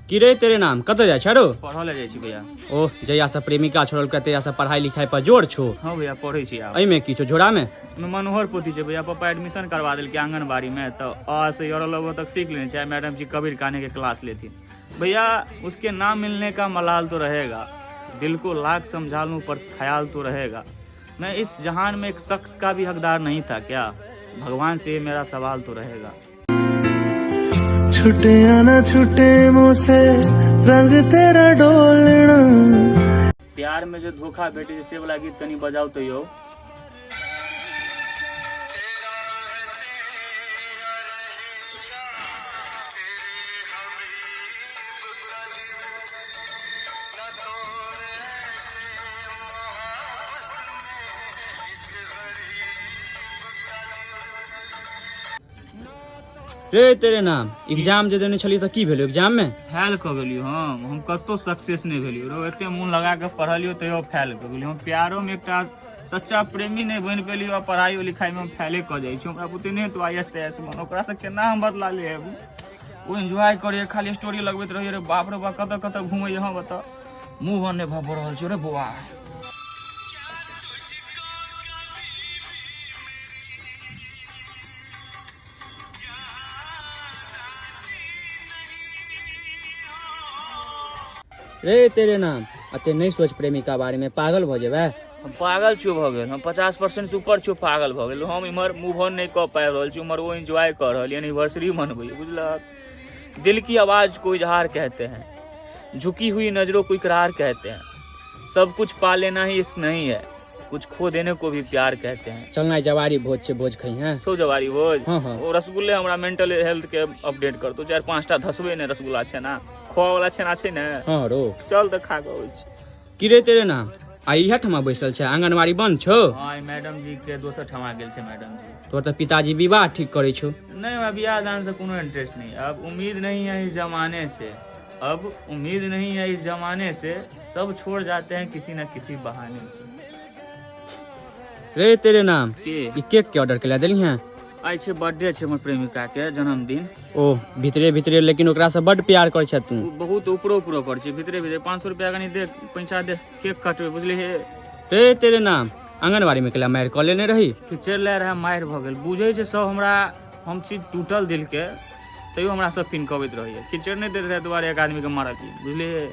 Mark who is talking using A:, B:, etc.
A: की रे तेरे नाम, कतऽ जाइ छै रो?
B: पढ़ऽ लए जाइ छी भैया।
A: ओह, जहिया से प्रेमिका छोड़लकै तहिया से पढ़ाई लिखाई पर जोर छौ।
B: हाँ भैया, पढ़ै छी आब।
A: एहिमे की छौ झोरा में?
B: ओहिमे मनोहर पोथी छै भैया। पापा एडमिशन करवा देलकै आंगनबाड़ी में, तऽ अ से य ल तक सीख लेने छै। मैडम जी कबीर काने के क्लास लेथिन भैया। उसके ना मिलने का मलाल तो रहेगा, दिल को लाख समझा लूं पर ख्याल तो रहेगा। मैं इस जहान में एक शख्स का भी हकदार नहीं था क्या? भगवान से ये मेरा सवाल तो रहेगा।
C: छुटे ना छुटे मुँह से रंग तेरा डोलना।
B: प्यार में जे धोखा भेटे छै से वाला गीत कनि बजाउ तऽ यौ।
A: रे तेरे नाम, एग्जाम जे देने छलियै तऽ की भेलो एग्जाम में?
B: फेल कऽ गेलियो हम कतौ सक्सेस नहि भेलियो रो। एते मोन लगा के पढ़लियो तैयो फेल कऽ गेलियो हम। प्यारो में एकटा सच्चा प्रेमी नहि बनि पेलियो आ पढ़ाइयो लिखाई में हम फेले कऽ जाइ छी। हमरा बुते नहि हेतौ I S ताई एस बन। ओकरा से केना हम बदला लेब? ओ एन्जॉय करैए, खाली स्टोरी लगबैत रहैए। रे बाप रे बाप, कतऽ कतऽ घुमैए। हम बता मुँह बन्द नहि भऽ रहल छै रे बौआ।
A: रे तेरे नाम, अते नहि सोच प्रेमिका बारे में, पागल भऽ जेबै।
B: हम पागल छियो भऽ गेल, हम 50% ऊपर छियो पागल भऽ गेल। हम इम्हर मूव ऑन नहि कऽ पाबि रहल छी, उम्हर ओ एन्जॉय कऽ रहल एनिवर्सरी मनबै, बुझलक? दिल की आवाज को इजहार कहते हैं, झुकी हुई नजरों को इकरार कहते हैं, सब कुछ पा लेना ही इश्क नहीं है, कुछ खो देने को भी प्यार कहते हैं।
A: चलना जवारी भोज छै, भोज खई हैं।
B: छौ जवारी भोज?
A: हाँ।
B: ओ रसगुल्ले हमरा मेंटल हेल्थ के अपडेट करतो। चारि पाँचटा धसबै ने। रसगुल्ला छेना, खोआ वाला छेना छै ने?
A: हाँ रो।
B: चल तऽ खा कऽ अबै छी।
A: की रे तेरे नाम, आ इएह ठमा बैसल छै? आंगनबाड़ी बंद छौ?
B: हाँ, ई मैडम जी के दोसर ठमा गेल छै मैडम जी।
A: तोहर तऽ पिताजी विवाह ठीक करै छौ।
B: नहीं, हमरा बियाह दान से कोनो इंटरेस्ट नहीं। अब उम्मीद नहीं है इस जमाने से, अब उम्मीद नहीं है इस जमाने से, सब छोड़ जाते हैं किसी न किसी बहाने से।
A: रे तेरे नाम,
B: के?
A: ई केक के ऑर्डर केला देली हैं?
B: आइ छै बर्थडे छै हमर प्रेमिका के जन्मदिन।
A: ओ, भीतरे भीतरे लेकिन ओकरा से बड प्यार करै छै तू।
B: ओ बहुत ऊपरो ऊपरो करै छै, भीतरे भीतरे। 500 रुपया कनि दे, पैसा दे, केक कटबै, बुझलिही?
A: रे तेरे नाम, आंगनबाड़ी में केला मारि कऽ लेने रही?
B: खिचड़ लए रहे, मारि भऽ गेल। बुझै छै सब हमरा, हम छी टूटल दिल के, तैयो हमरा सब पिनकबैत रहैया। खिचड़ नहि दैत रहै दुआरे एक आदमी के मारलियै, बुझलियै?